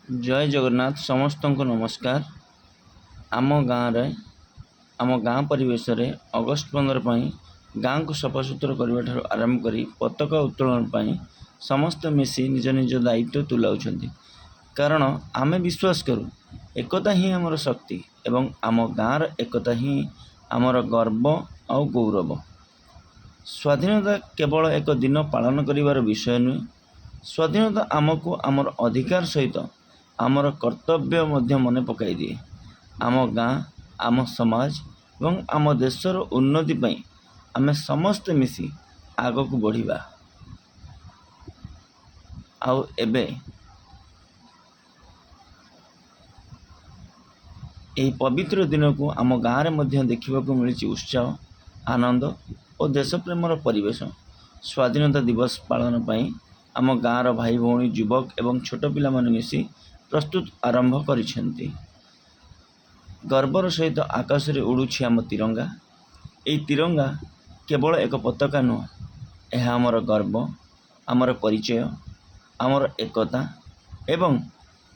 ଜୟ ଜଗନ୍ନାଥ। ସମସ୍ତଙ୍କୁ ନମସ୍କାର। ଆମ ଗାଁରେ, ଆମ ଗାଁ ପରିବେଶରେ ଅଗଷ୍ଟ 15 ପାଇଁ ଗାଁକୁ ସଫାସୁତୁରା କରିବା ଠାରୁ ଆରମ୍ଭ କରି ପତାକା ଉତ୍ତୋଳନ ପାଇଁ ସମସ୍ତେ ମିଶି ନିଜ ନିଜ ଦାୟିତ୍ୱ ତୁଲାଉଛନ୍ତି। କାରଣ ଆମେ ବିଶ୍ୱାସ କରୁ, ଏକତା ହିଁ ଆମର ଶକ୍ତି ଏବଂ ଆମ ଗାଁର ଏକତା ହିଁ ଆମର ଗର୍ବ ଆଉ ଗୌରବ। ସ୍ୱାଧୀନତା କେବଳ ଏକ ଦିନ ପାଳନ କରିବାର ବିଷୟ ନୁହେଁ। ସ୍ୱାଧୀନତା ଆମକୁ ଆମର ଅଧିକାର ସହିତ ଆମର କର୍ତ୍ତବ୍ୟ ମଧ୍ୟ ମନେ ପକାଇ ଦିଏ। ଆମ ଗାଁ, ଆମ ସମାଜ ଏବଂ ଆମ ଦେଶର ଉନ୍ନତି ପାଇଁ ଆମେ ସମସ୍ତେ ମିଶି ଆଗକୁ ବଢ଼ିବା। ଆଉ ଏବେ ଏହି ପବିତ୍ର ଦିନକୁ ଆମ ଗାଁରେ ମଧ୍ୟ ଦେଖିବାକୁ ମିଳିଛି ଉତ୍ସାହ, ଆନନ୍ଦ ଓ ଦେଶପ୍ରେମର ପରିବେଶ। ସ୍ୱାଧୀନତା ଦିବସ ପାଳନ ପାଇଁ ଆମ ଗାଁର ଭାଇ ଭଉଣୀ, ଯୁବକ ଏବଂ ଛୋଟ ପିଲାମାନେ ମିଶି ପ୍ରସ୍ତୁତ ଆରମ୍ଭ କରିଛନ୍ତି। ଗର୍ବର ସହିତ ଆକାଶରେ ଉଡ଼ୁଛି ଆମ ତିରଙ୍ଗା। ଏହି ତିରଙ୍ଗା କେବଳ ଏକ ପତାକା ନୁହଁ, ଏହା ଆମର ଗର୍ବ, ଆମର ପରିଚୟ, ଆମର ଏକତା ଏବଂ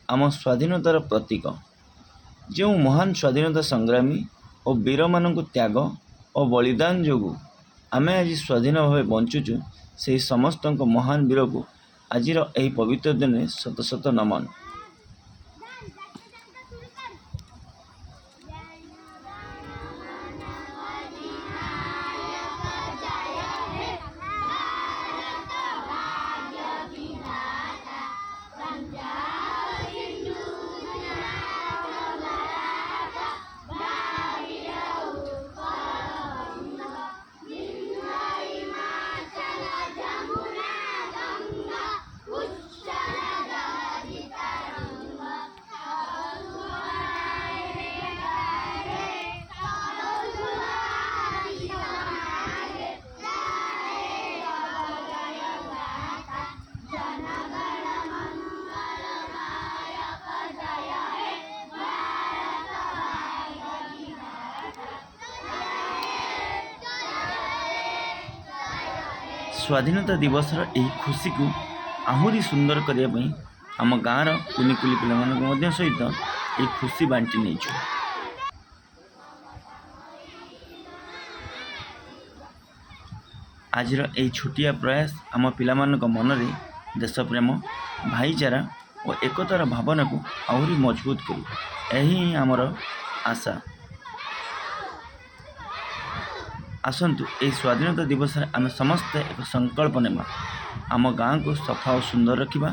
ଆମ ସ୍ୱାଧୀନତାର ପ୍ରତୀକ। ଯେଉଁ ମହାନ ସ୍ୱାଧୀନତା ସଂଗ୍ରାମୀ ଓ ବୀରମାନଙ୍କୁ ତ୍ୟାଗ ଓ ବଳିଦାନ ଯୋଗୁଁ ଆମେ ଆଜି ସ୍ୱାଧୀନ ଭାବେ ବଞ୍ଚୁଛୁ, ସେହି ସମସ୍ତଙ୍କ ମହାନ ବୀରକୁ ଆଜିର ଏହି ପବିତ୍ର ଦିନରେ ଶତ ଶତ ନମନ। ସ୍ୱାଧୀନତା ଦିବସର ଏହି ଖୁସିକୁ ଆହୁରି ସୁନ୍ଦର କରିବା ପାଇଁ ଆମ ଗାଁର କୁନି କୁନି ପିଲାମାନଙ୍କ ମଧ୍ୟ ସହିତ ଏହି ଖୁସି ବାଣ୍ଟି ନେଇଛୁ। ଆଜିର ଏହି ଛୋଟିଆ ପ୍ରୟାସ ଆମ ପିଲାମାନଙ୍କ ମନରେ ଦେଶପ୍ରେମ, ଭାଇଚାରା ଓ ଏକତାର ଭାବନାକୁ ଆହୁରି ମଜବୁତ କରୁ, ଏହି ହିଁ ଆମର ଆଶା। ଆସନ୍ତୁ, ଏହି ସ୍ୱାଧୀନତା ଦିବସରେ ଆମେ ସମସ୍ତେ ଏକ ସଂକଳ୍ପ ନେବା। ଆମ ଗାଁକୁ ସଫା ଓ ସୁନ୍ଦର ରଖିବା,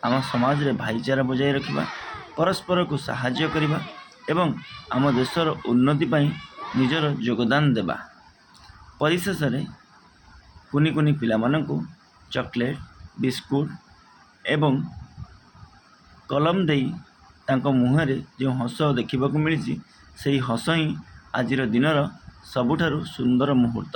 ଆମ ସମାଜରେ ଭାଇଚାରା ବଜାୟ ରଖିବା, ପରସ୍ପରକୁ ସାହାଯ୍ୟ କରିବା ଏବଂ ଆମ ଦେଶର ଉନ୍ନତି ପାଇଁ ନିଜର ଯୋଗଦାନ ଦେବା। ପରିଶେଷରେ କୁନି କୁନି ପିଲାମାନଙ୍କୁ ଚକୋଲେଟ୍, ବିସ୍କୁଟ ଏବଂ କଲମ ଦେଇ ତାଙ୍କ ମୁହଁରେ ଯେଉଁ ହସ ଦେଖିବାକୁ ମିଳିଛି, ସେହି ହସ ହିଁ ଆଜିର ଦିନର ସବୁଠାରୁ ସୁନ୍ଦର ମୁହୂର୍ତ୍ତ।